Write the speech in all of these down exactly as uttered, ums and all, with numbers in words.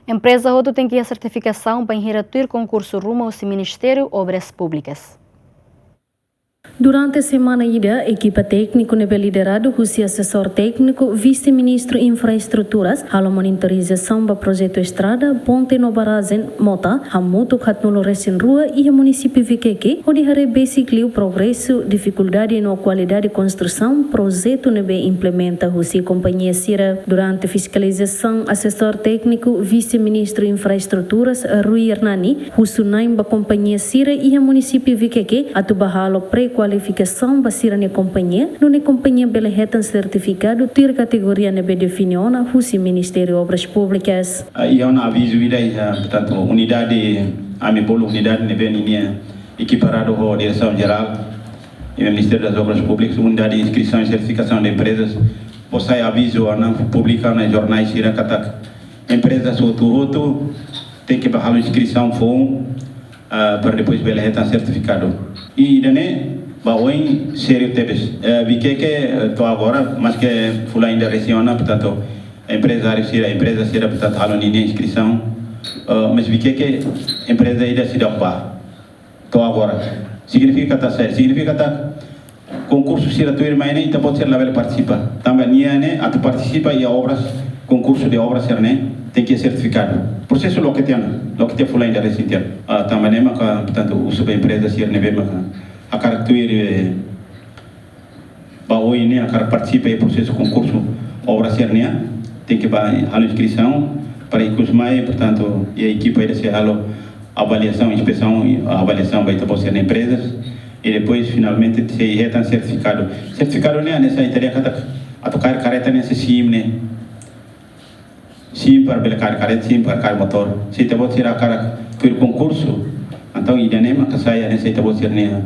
Empreza hotu tenke iha sertifikasaun bainhira tuir konkursu ruma husi Ministériu Obras Públikas. Durante semana ida, ekipa tékniku ne'ebé lideradu husi asesór tékniku Vise-Ministru Infraestruturas halo monitorizasaun ba projetu estrada, ponte no barrajen mota hamutuk haatnulu resin rua iha munisípiu Viqueque, hodi haree besik liu progresu, difikuldade no kualidade konstrusaun projetu ne'ebé implementa husi kompañia sira. Durante fiskalizasaun, asesór tékniku Vise-Ministru Infraestruturas, Rui Hernani, husu na'in ba kompañia sira iha munisípiu Viqueque atu bá halo pré-kualifikasaun ba sira-nia kompañia, nune'e kompañia bele hetan sertifikadu tuir kategoria ne'ebé define ona husi Ministériu Obras Públikas. Ah, iha ona avizu ida iha, portantu, unidade, ami bolu unidade ne'ebé ninia ekiparadu ho Diresaun Jerál iha Ministériu das Obras Públikas, unidade de inskrisaun i sertifikasaun de emprezas, bele sai avizu ona, publika ona jornais sira katak emprezas hotu-hotu tenke bá halo inskrisaun foun, ah, para depois bele hetan sertifikadu. I ida-ne'e ba oin sériu tebes. Eh, Viqueque, eh, to'o agora, maske fulan ida resin ona, portantu, emprezáriu sira, empreza sira, portantu, halo ninia inskrisaun. Eh, mas Viqueque empreza ida seidauk bá to'o agora. Signifika katak saida? Signifika katak konkursu sira tuirmai ne'e ita-boot sira labele partisipa. Tanba nia ne'e atu partisipa iha obras, konkursu de obras sira-ne'e, tenke sertifikadu. Prosesu loke tiha ona, loke tiha fulan ida resin tiha ona. Ah, tanba ne'e maka, portantu, husu ba empreza sira ne'ebé maka hakarak tuir, eh, ba oin ne'e hakarak partisipa iha prosesu konkursu obra sira-nian, tenke bá halo inskrisaun para ikus mai, portantu, iha ekipa ida sei halo avaliasaun, inspesaun, avaliasaun ba ita-boot sira-nia emprezas, i depois finalmente sei hetan sertifikadu. Sertifikadu ne'e hanesan ita dehan katak atu kaer kareta ne'e sei SIM ne'e. SIM para bele kaer kareta, SIM para kaer motór. Se ita-boot sira hakarak tuir konkursu, entaun ida-ne'e maka sai hanesan ita-boot sira-nia,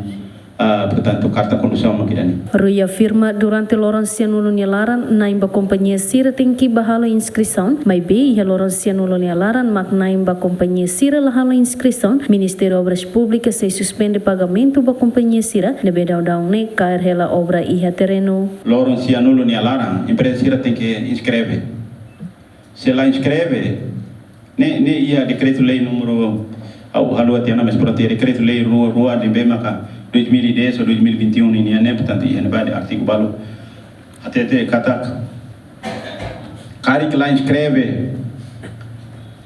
ah, portantu, karta kondusaun mak ida-ne'e. Rui afirma, durante loron sianulu nia laran, na'in ba kompañia sira tenke bá halo inskrisaun, maibé iha loron sianulu nia laran mak na'in ba kompañia sira la halo inskrisaun, Ministériu Obras Públikas sei suspende pagamentu ba kompañia sira ne'ebé daudaun ne'e kaer hela obra iha terrenu. Loron sianulu nia laran, empreza sira tenke inskreve. Se la inskreve, ne'e, ne'e iha dekretu-lei númeru, ha'u haluha tiha ona, mas prontu, iha dekretu-lei rua, rua ne'ebé maka dois mil e dez ou dois mil e vinte e um nian ne'e, portantu, iha ne'ebá artigu balu hatete katak karik la inskreve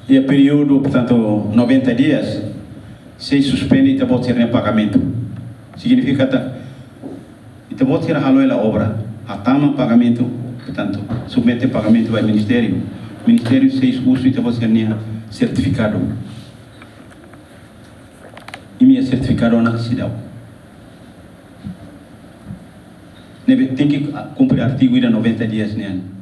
iha períodu, portantu, noventa dias, sei suspende ita-boot sira-nia pagamentu. Signifika katak ita-boot sira halo hela obra, hatama pagamentu, portantu, submete pagamentu ba ministériu. Ministériu sei husu ita-boot sira-nia sertifikadu. Imi-nia sertifikadu ona seidauk. Ne'ebé tenke kumpre artigu ida noventa dias nian.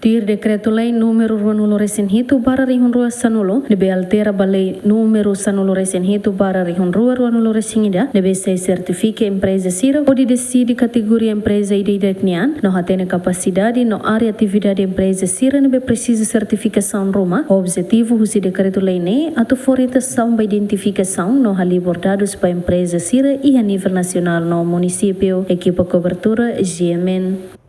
Tuir dekretu-lei númeru ruanulu resin hitu barra rihun rua sanulu, ne'ebé altera ba lei númeru sanulu resin hitu barra rihun rua ruanulu resin ida, ne'ebé sei sertifika empreza sira hodi deside kategoria empreza ida-idak nian, no hatene kapasidade no área atividade empreza sira ne'ebé presiza sertifikasaun ruma, objetivu husi dekretu-lei ne'e atu fó orientasaun ba identifikasaun no halibur dadus ba empreza sira iha nivel nasionál no munisípiu. Ekipa kobertura, G M N.